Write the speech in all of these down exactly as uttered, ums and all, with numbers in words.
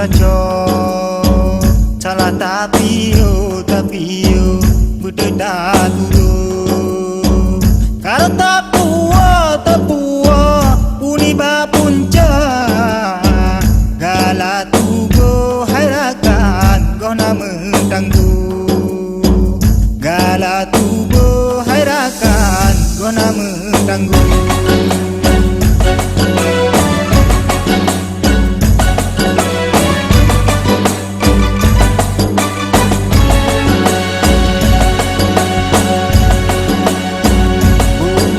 Cok, salah tapiôh, tapiôh, beutôi tatulông. Karab tapuwoe, tapuwoe, u nibak punca. Galak tugoe hai rakan, goh na meutanggong. Galak tugoe hai rakan, goh na meutanggong.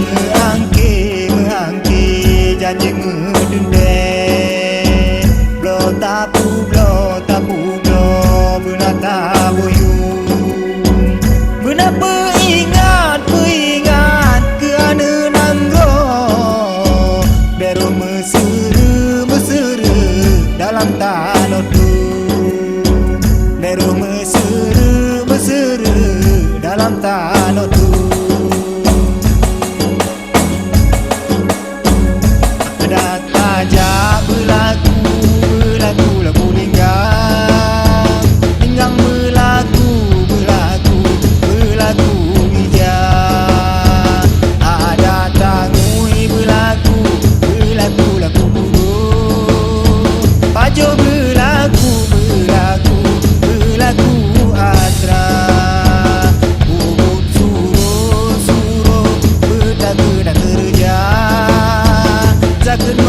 Meuangke, meuangke, janji meuteuntée. Bloe tapubloe, tapubloe, beuna tabuyueng. Beuna peuingat, peuingat keu aneuk nanggroe. Bèk rôh meuseureuek, meuseureuek dalam tanoh tueng. Bèk rôh meuseureuek, meuseureuek dalam tanoh tueng. Adat tajak beulaku, beulaku lagu linggang. Linggang beulaku, beulaku, beulaku ija. Adat tangui beulaku, beulaku lagu budo. Pajoh beulaku, beulaku, beulaku atra. Ubit suroh-suroh, beutakeue-takeue reuja. Sakét